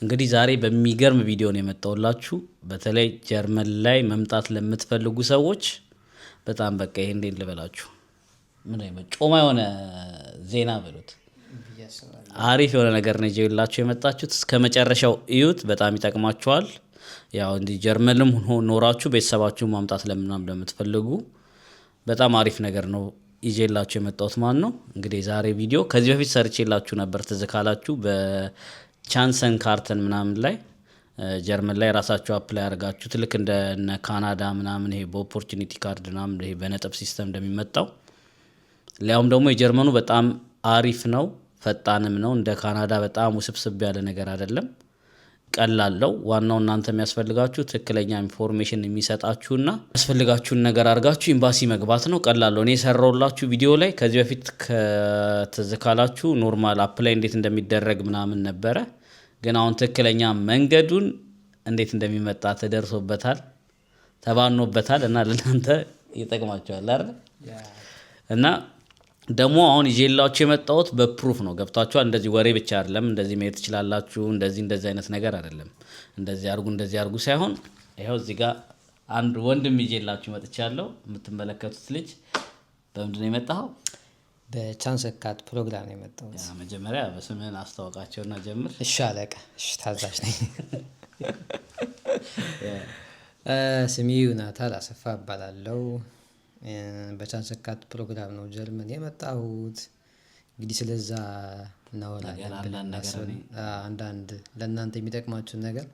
እንግዲህ ዛሬ በሚገርም ቪዲዮ ነው የመጣሁላችሁ። በተለይ ጀርመን ላይ መምጣት ለምትፈልጉ ሰዎች በጣም በቃ ይሄ እንዴት ልበላችሁ፣ ምን ጮማ የሆነ ዜና በሉት፣ አሪፍ የሆነ ነገር ነው ይዤላችሁ የመጣችሁት። እስከ መጨረሻው እዩት፣ በጣም ይጠቅማችኋል። ያው እንዲህ ጀርመንም ኖራችሁ ቤተሰባችሁን ማምጣት ለምናም ለምትፈልጉ በጣም አሪፍ ነገር ነው ይዤላችሁ የመጣሁት ማለት ነው። እንግዲህ ዛሬ ቪዲዮ ከዚህ በፊት ሰርቼላችሁ ነበር፣ ትዝ ካላችሁ በ Chancenkarte ን ምናምን ላይ ጀርመን ላይ ራሳችሁ apply አድርጋችሁ ልክ እንደ ካናዳ ምናምን ይሄ በ opportunity card ምናምን ይሄ በነጥብ system እንደሚመጣው፣ ሊያውም ደግሞ የጀርመኑ በጣም አሪፍ ነው፣ ፈጣንም ነው። እንደ ካናዳ በጣም ውስብስብ ያለ ነገር አይደለም፣ ቀላል ነው። ዋናው እናንተ የሚያስፈልጋችሁ ትክክለኛ information የሚሰጣችሁና የሚያስፈልጋችሁን ነገር አድርጋችሁ ኤምባሲ መግባት ነው። ቀላል ነው። እኔ የሰራሁላችሁ ቪዲዮ ላይ ከዚህ በፊት ከትዝ ካላችሁ normal apply እንዴት እንደሚደረግ ምናምን ነበረ። ግን አሁን ትክክለኛ መንገዱን እንዴት እንደሚመጣ ተደርሶበታል፣ ተባኖበታል እና ለእናንተ ይጠቅማችኋል አይደል? እና ደግሞ አሁን ይዤላችሁ የመጣሁት በ proof ነው። ገብቷችኋል? እንደዚህ ወሬ ብቻ አይደለም። እንደዚህ መሄድ ትችላላችሁ፣ እንደዚህ እንደዚህ አይነት ነገር አይደለም። እንደዚህ አርጉ እንደዚህ አርጉ ሳይሆን ይኸው እዚህ ጋር አንድ ወንድም ይዤላችሁ መጥቻለሁ። የምትመለከቱት ልጅ በምንድን ነው የመጣኸው? በ Chancenkarte ፕሮግራም ነው የመጣሁት። መጀመሪያ በስምህን አስተዋውቃቸውና ጀምር። እሺ አለቃ። እሺ ታዛዥ ነኝ። ስሜ ዮናታን አሰፋ እባላለሁ። በ Chancenkarte ፕሮግራም ነው ጀርመን የመጣሁት። እንግዲህ ስለዛ እናወራለን ብለን አንዳንድ ለእናንተ የሚጠቅማችሁን ነገር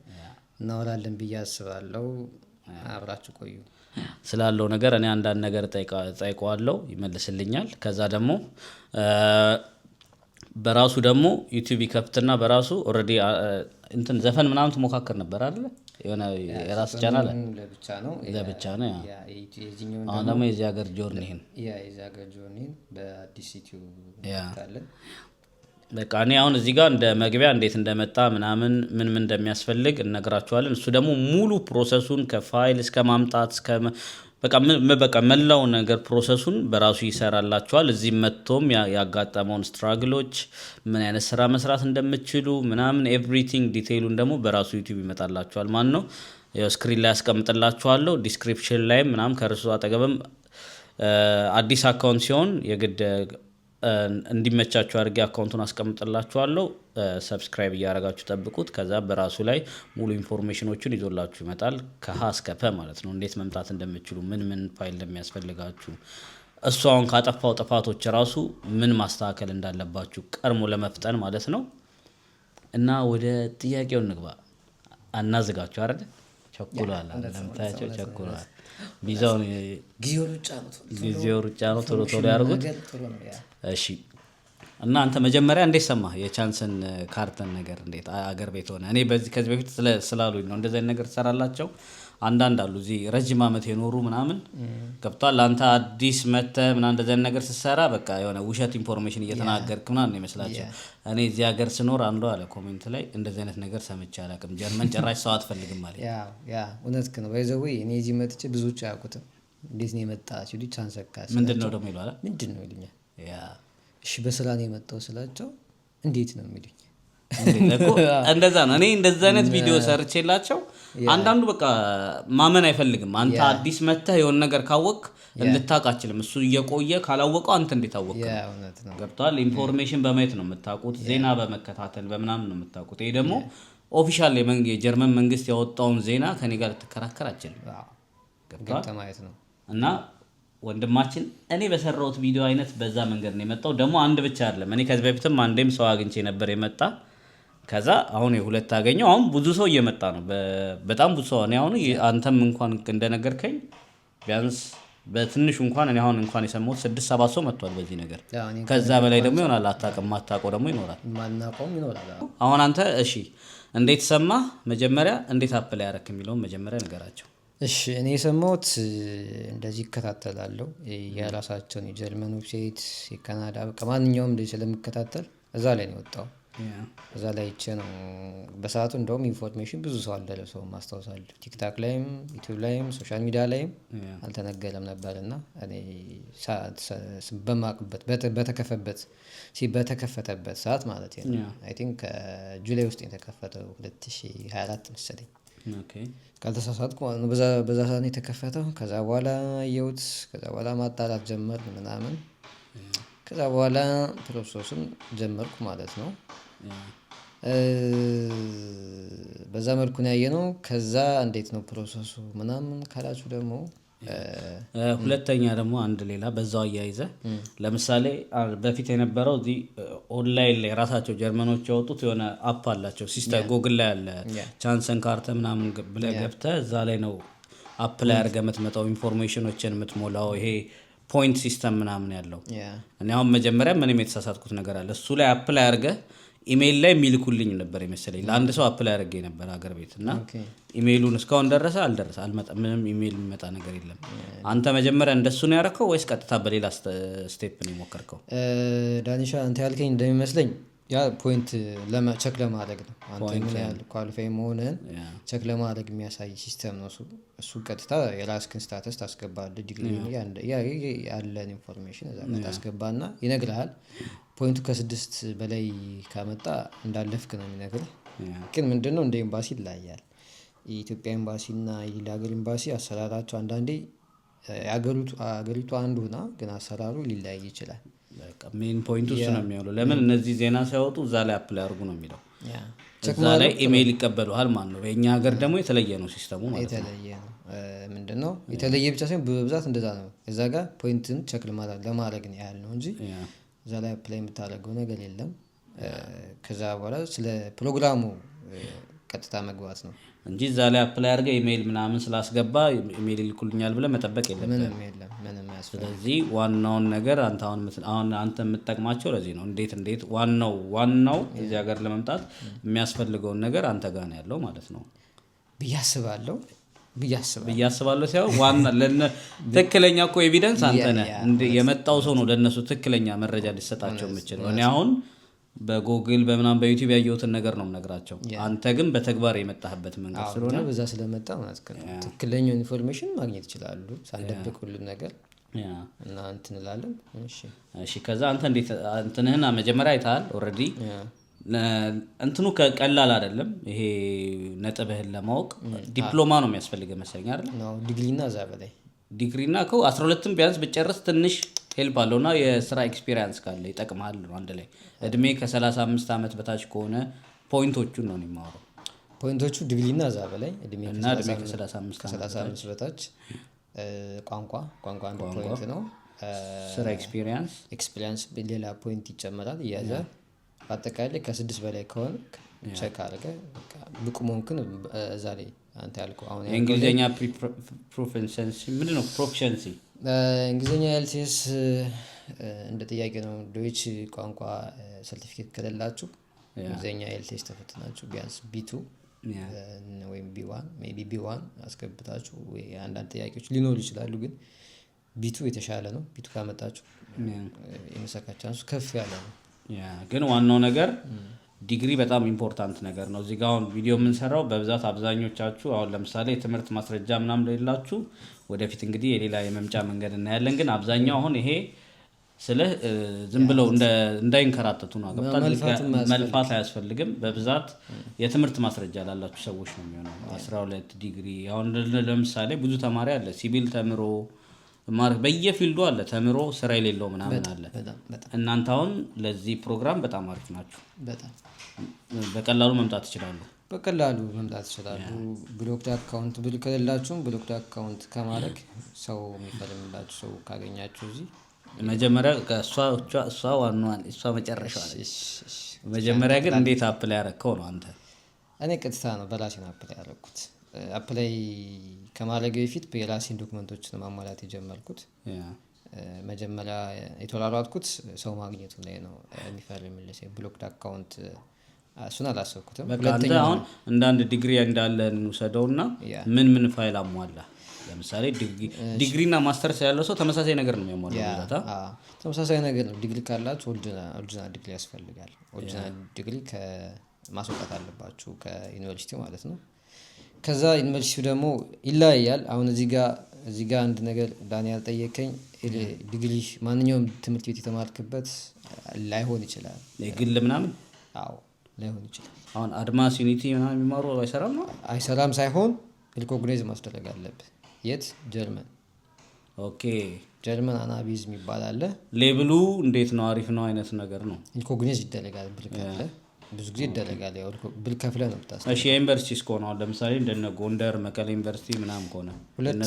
እናወራለን ብዬ አስባለሁ። አብራችሁ ቆዩ። ስላለው ነገር እኔ አንዳንድ ነገር እጠይቀዋለሁ፣ ይመልስልኛል። ከዛ ደግሞ በራሱ ደግሞ YouTube ይከፍትና በራሱ already እንትን ዘፈን ምናምን ትሞካከር ነበር አይደለ? የሆነ የራስ ቻናል ለብቻ ነው። ለብቻ ነው። አሁን ደግሞ የዚህ ሀገር journey ህን የዚህ ሀገር journey ን በአዲስ YouTube አለን። በቃ እኔ አሁን እዚህ ጋር እንደ መግቢያ እንዴት እንደመጣ ምናምን ምን ምን እንደሚያስፈልግ እነግራችኋለን። እሱ ደግሞ ሙሉ process ኡን ከፋይል እስከ ማምጣት እስከ በቃ መላውን ነገር process ኡን በራሱ ይሰራላችኋል። እዚህ መጥቶም ያጋጠመውን struggle ኦች፣ ምን አይነት ስራ መስራት እንደምትችሉ ምናምን everything detail ኡን ደግሞ በራሱ YouTube ይመጣላችኋል ማለት ነው። ያው screen ላይ አስቀምጥላችኋለሁ፣ description ላይም ምናምን ከእርሱ አጠገብም አዲስ account ሲሆን የግድ እንዲመቻችሁ አድርጌ account ኡን አስቀምጥላችኋለሁ። Subscribe እያደረጋችሁ ጠብቁት። ከዛ በራሱ ላይ ሙሉ information ኦችን ይዞላችሁ ይመጣል። ከሀ እስከ ፐ ማለት ነው። እንዴት መምጣት እንደምትችሉ፣ ምን ምን ፋይል እንደሚያስፈልጋችሁ፣ እሱ አሁን ካጠፋው ጥፋቶች ራሱ ምን ማስተካከል እንዳለባችሁ ቀድሞ ለመፍጠን ማለት ነው። እና ወደ ጥያቄው እንግባ። አናዝጋችሁ አይደል? ቸኩሏል። እንደምታያቸው ቸኩሏል። ቪዛውን ጊዜው ሩጫ ነው። ጊዜው ሩጫ ነው። ቶሎ ቶሎ ያርጉት። እሺ፣ እና አንተ መጀመሪያ እንዴት ሰማህ የ Chancenkarte ን ነገር? እንዴት አገር ቤት ሆነ? እኔ በዚህ ከዚህ በፊት ስላሉኝ ነው እንደዚህ አይነት ነገር ትሰራላቸው። አንዳንድ አሉ እዚህ ረጅም ዓመት የኖሩ ምናምን፣ ገብቷል። አንተ አዲስ መተህ ምናምን እንደዚህ አይነት ነገር ስትሰራ በቃ የሆነ ውሸት information እየተናገርክ ምናምን ነው ይመስላቸው። እኔ እዚህ ሀገር ስኖር አንዱ አለ comment ላይ "እንደዚህ አይነት ነገር ሰምቼ አላውቅም፣ ጀርመን ጭራሽ ሰው አትፈልግም" አለኝ። Yeah፣ እውነትህን ነው። By the way እኔ እዚህ መጥቼ ብዙዎቹ አያውቁትም። እንዴት ነው የመጣ ሲሉ Chancenkarte ምንድን ነው ደግሞ ይለዋል። ምንድን ነው ይሉኛል። እሺ በስራ ነው የመጣው ስላቸው እንዴት ነው የሚሉኝ። እንደዛ ነው። እኔ እንደዛ አይነት ቪዲዮ ሰርቼላቸው አንዳንዱ በቃ ማመን አይፈልግም። አንተ አዲስ መተህ የሆነ ነገር ካወቅ እንድታውቅ አችልም። እሱ እየቆየ ካላወቀው አንተ እንዴት አወቅ? ገብቶሃል? Information በማየት ነው የምታውቁት፣ ዜና በመከታተል በምናምን ነው የምታውቁት። ይሄ ደግሞ official የጀርመን መንግስት ያወጣውን ዜና ከኔ ጋር ልትከራከር አችልም። ገብቶሃል? ማየት ነው። እና ወንድማችን እኔ በሰራሁት ቪዲዮ አይነት በዛ መንገድ ነው የመጣው። ደግሞ አንድ ብቻ አይደለም። እኔ ከዚህ በፊትም አንዴም ሰው አግኝቼ ነበር የመጣ። ከዛ አሁን የሁለት አገኘው። አሁን ብዙ ሰው እየመጣ ነው። በጣም ብዙ ሰው። እኔ አሁን አንተም እንኳን እንደነገርከኝ ቢያንስ በትንሹ እንኳን እኔ አሁን እንኳን የሰማሁት ስድስት ሰባት ሰው መጥቷል በዚህ ነገር። ከዛ በላይ ደግሞ ይሆናል። አታውቅም፣ የማታውቀው ደግሞ ይኖራል። ማናውቀውም ይኖራል። አሁን አንተ እሺ እንዴት ሰማህ? መጀመሪያ እንዴት apply ያደረክ የሚለውን መጀመሪያ ንገራቸው። እሺ፣ እኔ የሰማሁት እንደዚህ እከታተላለሁ፣ የራሳቸውን የጀርመን website፣ የካናዳ፣ በቃ ማንኛውም እንደዚህ ስለምከታተል እዛ ላይ ነው የወጣው። እዛ ላይ አይቼ ነው በሰዓቱ። እንደውም information ብዙ ሰው አልደረሰውም አስታውሳለሁ። TikTok ላይም፣ YouTube ላይም፣ social media ላይም አልተነገረም ነበር። እና እኔ በማቅበት በተከፈተበት ሰዓት ማለት ነው። I think July ውስጥ የተከፈተው፣ 2024 መሰለኝ ካልተሳሳትኩ ማለት ነው። በዛ ሰዓት ነው የተከፈተው። ከዛ በኋላ አየሁት። ከዛ በኋላ ማጣራት ጀመርን ምናምን። ከዛ በኋላ process ኡን ጀመርኩ ማለት ነው። በዛ መልኩ ነው ያየነው። ከዛ እንዴት ነው process ኡ ምናምን ካላችሁ ደግሞ ሁለተኛ ደግሞ አንድ ሌላ በዛው አያይዘ፣ ለምሳሌ በፊት የነበረው እዚህ ኦንላይን ላይ ራሳቸው ጀርመኖች ያወጡት የሆነ app አላቸው፣ system Google ላይ አለ። Chancenkarte ምናምን ብለህ ገብተህ እዛ ላይ ነው apply አድርገህ የምትመጣው፣ information ኦችን የምትሞላው፣ ይሄ point system ምናምን ያለው። እኔ አሁን መጀመሪያ ምንም የተሳሳትኩት ነገር አለ። እሱ ላይ apply አድርገህ ኢሜይል ላይ የሚልኩልኝ ነበር የመሰለኝ። ለአንድ ሰው apply አድርጌ ነበር ሀገር ቤት እና ኢሜይሉን እስካሁን ደረሰ አልደረሰ አልመጣ፣ ምንም ኢሜይል የሚመጣ ነገር የለም። አንተ መጀመሪያ እንደሱ ነው ያደረከው ወይስ ቀጥታ በሌላ step ነው የሞከርከው? ዳኒሻ፣ አንተ ያልከኝ እንደሚመስለኝ ያ point check ለማድረግ ነው። አንተ ምን ያህል qualify መሆንህን check ለማድረግ የሚያሳይ system ነው እሱ። እሱ ቀጥታ የራስክን status ታስገባለህ። ዲግሪ ያለን information እዛ ጋር ታስገባና ይነግርሃል። Point ኡ ከ6 በላይ ካመጣ እንዳለፍክ ነው የሚነግርህ። ግን ምንድነው፣ እንደ ኤምባሲ ይለያያል። የኢትዮጵያ ኤምባሲ እና የሌላ ሀገር ኤምባሲ አሰራራቸው አንዳንዴ አገሪቱ አንዱ ሆና ግን አሰራሩ ሊለያይ ይችላል። Main point ኡ እሱ ነው የሚሆነው። ለምን እነዚህ ዜና ሲያወጡ እዛ ላይ apply አድርጉ ነው የሚለው። እዛ ላይ ኢሜይል ይቀበሉሃል ማለት ነው። በእኛ ሀገር ደግሞ የተለየ ነው system ኡ ማለት ነው። የተለየ ነው። ምንድነው፣ የተለየ ብቻ ሳይሆን በብዛት እንደዛ ነው። እዛ ጋር point ን check ለማድረግ ነው ያህል ነው እንጂ እዛ ላይ apply የምታደርገው ነገር የለም። ከዛ በኋላ ስለ ፕሮግራሙ ቀጥታ መግባት ነው። እንጂ እዛ ላይ apply አድርገህ ኢሜይል ምናምን ስላስገባ ኢሜይል ይልኩልኛል ብለህ መጠበቅ የለብህም። ምንም የለም፣ ምንም አያስፈልግም። ስለዚህ ዋናውን ነገር አንተ አሁን አንተ የምትጠቅማቸው ለዚህ ነው። እንዴት ዋናው እዚህ ሀገር ለመምጣት የሚያስፈልገውን ነገር አንተ ጋር ነው ያለው ማለት ነው። ብዬ አስባለሁ። ብዬ አስባለሁ ሳይሆን ዋና ለነ ትክክለኛ እኮ evidence አንተ ነህ። የመጣው ሰው ነው ለእነሱ ትክክለኛ መረጃ ሊሰጣቸው የምችለው። እኔ አሁን በጎግል በምናምን በ YouTube ያየሁትን ነገር ነው የምነግራቸው። አንተ ግን በተግባር የመጣህበት መንገድ ስለሆነ እኛ በዛ ስለመጣ ማለት ነው ትክክለኛው information ማግኘት ይችላሉ ሳንደብቅ ሁሉም ነገር እና እንትን እንላለን። እሺ። እሺ፣ ከዛ አንተ እንዴት እንትንህን መጀመሪያ አይተሃል already። እንትኑ ቀላል አይደለም። ይሄ ነጥብህን ለማወቅ ዲፕሎማ ነው የሚያስፈልገህ መሰለኝ አይደል? ነው፣ ዲግሪ እና እዛ በላይ። ዲግሪ እና እኮ 12ም ቢያንስ ብጨርስ ትንሽ help አለው እና የስራ experience ካለ ይጠቅምሃል ነው። አንድ ላይ እድሜ ከ35 ዓመት በታች ከሆነ፣ point ኦቹን ነው የማወራው። Point ኦቹ ዲግሪ እና እዛ በላይ፣ እድሜ እና እድሜ ከ35 ዓመት ከ35 በታች፣ ቋንቋ አንድ point ነው። ስራ experience። Experience ሌላ point ይጨመራል እያዘ። በአጠቃላይ ከ6 በላይ ከሆነ check አድርገህ በቃ ብቁ መሆንክን እዛ ላይ አንተ ያልከው አሁን ያልከው። የእንግሊዝኛ proficiency ምንድን ነው? Proficiency? እንግሊዝኛ IELTS እንደ ጥያቄ ነው። Deutsch ቋንቋ ሰርቲፊኬት ከሌላችሁ እንግሊዝኛ IELTS ተፈትናችሁ ቢያንስ B2 ወይም B1፣ maybe B1 አስገብታችሁ ወይ አንዳንድ ጥያቄዎች ሊኖሩ ይችላሉ፣ ግን B2 የተሻለ ነው። B2 ካመጣችሁ የመሳካት chance ኡ ከፍ ያለ ነው። Yeah፣ ግን ዋናው ነገር ዲግሪ በጣም important ነገር ነው። እዚህ ጋ አሁን ቪዲዮ የምንሰራው በብዛት አብዛኞቻችሁ አሁን ለምሳሌ የትምህርት ማስረጃ ምናምን ለሌላችሁ ወደፊት እንግዲህ የሌላ የመምጫ መንገድ እናያለን። ግን አብዛኛው አሁን ይሄ ስልህ ዝም ብለው እንዳይንከራተቱ ነው። ገብቶሃል? መልፋትም አያስፈልግም። መልፋት አያስፈልግም። በብዛት የትምህርት ማስረጃ ላላችሁ ሰዎች ነው የሚሆነው። 12 ዲግሪ አሁን ለምሳሌ ብዙ ተማሪ አለ፣ ሲቪል ተምሮ በየ field ኡ አለ፣ ተምሮ ስራ የሌለው ምናምን አለ። በጣም በጣም። እናንተ አሁን ለዚህ ፕሮግራም በጣም አሪፍ ናችሁ። በጣም። በቀላሉ መምጣት ይችላሉ። በቀላሉ መምጣት ይችላሉ። Blocked account ብል ከሌላችሁም blocked account ከማድረግ ሰው የሚፈርምላችሁ ሰው ካገኛችሁ እዚህ። መጀመሪያ ከእሷ እሷ ዋናዋን፣ እሷ መጨረሻዋ ነች። እሺ። መጀመሪያ ግን እንዴት apply ያረከው ነው አንተ? እኔ ቀጥታ ነው በራሴ ነው apply ያደረኩት። Apply ከማድረግ በፊት የራሴን document ኦችን ማሟላት የጀመርኩት። መጀመሪያ የተሯሯጥኩት ሰው ማግኘቱ ላይ ነው። የሚፈርምልህ ሰው blocked account እሱን አላሰብኩትም። በቃ አንተ አሁን እንደ አንድ ዲግሪ እንዳለ እንውሰደውና ምን ምን ፋይል አሟላ? ለምሳሌ ዲግሪ እና ማስተርስ ያለው ሰው ተመሳሳይ ነገር ነው የሚያሟላው ብዛት። ተመሳሳይ ነገር ነው። ዲግሪ ካላችሁ original ዲግሪ ያስፈልጋል። Original ዲግሪ ከማስወጣት አለባችሁ ከዩኒቨርሲቲው ማለት ነው። ከዛ ዩኒቨርሲቲው ደግሞ ይለያያል። አሁን እዚህ ጋር አንድ ነገር ዳንኤል ያልጠየቀኝ፣ ዲግሪ ማንኛውም ትምህርት ቤት የተማርክበት ላይሆን ይችላል። የግል ምናምን? አዎ፣ ላይሆን ይችላል። አሁን አድማስ፣ ዩኒቲ ምናምን የሚማሩ አይሰራም ነው? አይሰራም ሳይሆን recognize ማስደረግ አለብህ። የት? ጀርመን። ጀርመን anabase የሚባል አለ። Label ኡ እንዴት ነው? አሪፍ ነው አይነት ነገር ነው። Recognize ይደረጋል። ብር ከፍለህ፣ ብዙ ጊዜ ይደረጋል። ያው ብር ከፍለህ ነው የምታስ እሺ፣ የዩኒቨርሲቲ እስከሆነ አሁን ለምሳሌ እንደነ ጎንደር፣ መቀሌ ዩኒቨርሲቲ ምናምን ከሆነ? ሁለት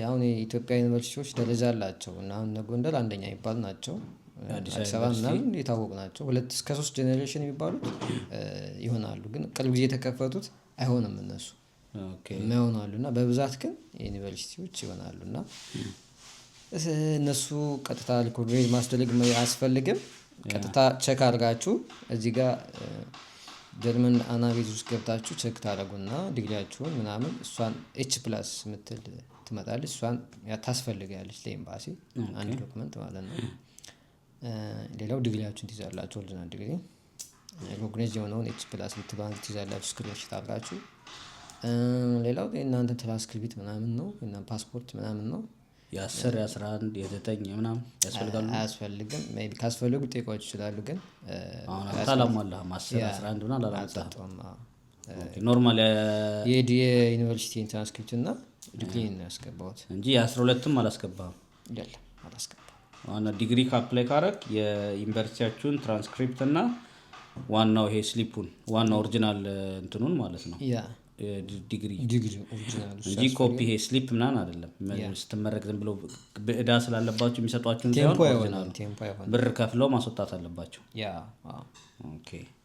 አሁን የኢትዮጵያ ዩኒቨርሲቲዎች ደረጃ አላቸው እና አሁን እነ ጎንደር አንደኛ የሚባሉ ናቸው። አዲስ አበባ ምናምን የታወቁ ናቸው። ሁለት እስከ ሶስት generation የሚባሉት ይሆናሉ። ግን ቅርብ ጊዜ የተከፈቱት አይሆንም፣ እነሱ የማይሆኑ አሉ። እና በብዛት ግን የዩኒቨርሲቲዎች ይሆናሉ። እና እነሱ ቀጥታ recognize ማስደረግ አያስፈልግም። ቀጥታ check አድርጋችሁ እዚህ ጋር ጀርመን anabase ውስጥ ገብታችሁ check ታደርጉና ዲግሪያችሁን ምናምን እሷን H plus የምትል ትመጣለች። እሷን ታስፈልጋለች ለኤምባሲ አንድ document ማለት ነው። ሌላው ዲግሪያችሁን ትይዛላችሁ። Original ዲግሪ recognize የሆነውን H plus የምትለዋን ትይዛላችሁ screenshot አድርጋችሁ። ሌላው የእናንተ ትራንስክሪፕት ምናምን ነው እና ፓስፖርት ምናምን ነው። የ10፣ የ11፣ የ9 ምናምን ያስፈልጋሉ? አያስፈልግም። Maybe ካስፈለጉ ሊጠይቋችሁ ይችላሉ ግን አሁን አንተ አላሟላህም፣ 10፣ 11 ምናምን አላመጣህም። አልሰጠውም፣ አዎ። Normal የዩኒቨርሲቲ ትራንስክሪፕት እና ዲግሪ ነው ያስገባሁት። እንጂ የ12ም አላስገባህም? የለም፣ አላስገባም። ዋና ዲግሪ ከ apply ካረግ የዩኒቨርሲቲያችሁን ትራንስክሪፕት እና ዋናው ይሄ slip ኡን፣ ዋናው original እንትኑን ማለት ነው። ዲግሪ። ዲግሪ original ኡ እንጂ ኮፒ ይሄ slip ምናምን አይደለም። ስትመረቅ ዝም ብሎ በእዳ ስላለባቸው የሚሰጧችሁን ሳይሆን Tempo original ኡ። አይሆንም፣ tempo አይሆንም። ብር ከፍለው ማስወጣት አለባቸው። Yeah፣ አዎ።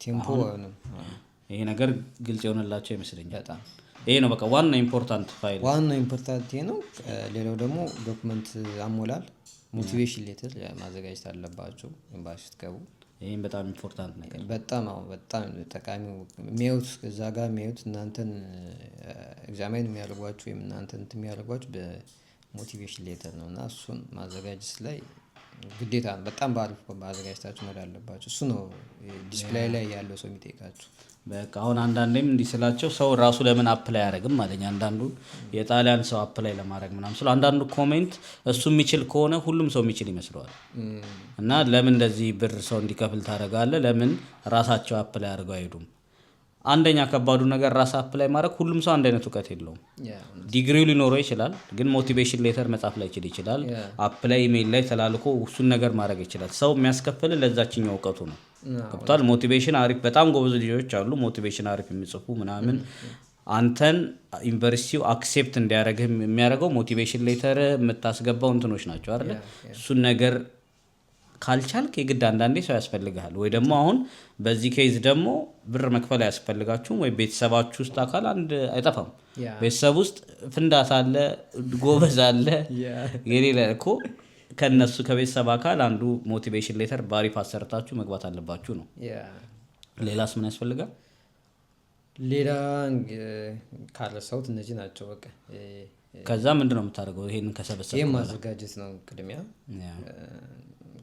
Tempo አይሆንም፣ አዎ። ይሄ ነገር ግልጽ የሆነላቸው ይመስለኛል። በጣም። ይሄ ነው በቃ ዋና important ፋይል። ዋናው important ይሄ ነው። ሌላው ደግሞ document አሞላል motivation letter ማዘጋጀት አለባቸው ኤምባሲ ስትገቡ። ይህም በጣም important ነገር። በጣም፣ አዎ፣ በጣም ጠቃሚው። የሚያዩት እዛ ጋር የሚያዩት እናንተን examine የሚያደርጓችሁ ወይም እናንተን እንትን የሚያደርጓችሁ በ motivation letter ነው። እና እሱን ማዘጋጀት ላይ ግዴታ ነው። በጣም በአሪፍ ማዘጋጀታችሁ መሄድ አለባችሁ። እሱ ነው display ላይ ያለው ሰው የሚጠይቃችሁ። በቃ አሁን አንዳንዴም እንዲህ ስላቸው ሰው ራሱ ለምን apply አያደርግም አለኝ። አንዳንዱ የጣሊያን ሰው apply ለማድረግ ምናምን ስለ አንዳንዱ comment እሱ የሚችል ከሆነ ሁሉም ሰው የሚችል ይመስለዋል። እና ለምን እንደዚህ ብር ሰው እንዲከፍል ታደርጋለህ? ለምን ራሳቸው apply አድርገው አይሄዱም? አንደኛ ከባዱ ነገር ራስ apply ማድረግ ሁሉም ሰው አንድ አይነት እውቀት የለውም። ዲግሪው ሊኖረው ይችላል፣ ግን motivation letter መጻፍ ላይችል ይችላል። Apply ኢሜይል ላይ ተላልኮ እሱን ነገር ማድረግ ይችላል። ሰው የሚያስከፍል ለዛችኛው እውቀቱ ነው። ገብቶሃል? Motivation አሪፍ፣ በጣም ጎበዝ ልጆች አሉ፣ motivation አሪፍ የሚጽፉ ምናምን። አንተን ዩኒቨርሲቲው accept እንዲያደርግህ የሚያደርገው motivation letter የምታስገባው እንትኖች ናቸው አይደለ? እሱን ነገር ካልቻልክ የግድ አንዳንዴ ሰው ያስፈልግሃል። ወይ ደግሞ አሁን በዚህ case ደግሞ ብር መክፈል አያስፈልጋችሁም። ወይ ቤተሰባችሁ ውስጥ አካል አንድ አይጠፋም። ቤተሰብ ውስጥ ፍንዳታ አለ፣ ጎበዝ አለ። የሌለ እኮ ከነሱ ከቤተሰብ አካል አንዱ motivation letter በአሪፍ አሰርታችሁ መግባት አለባችሁ ነው። ሌላስ ምን ያስፈልጋል? ሌላ ካልረሳሁት እነዚህ ናቸው በቃ። ከዛ ምንድን ነው የምታደርገው ይሄንን ከሰበሰብክ? ይህም ማዘጋጀት ነው ቅድሚያ።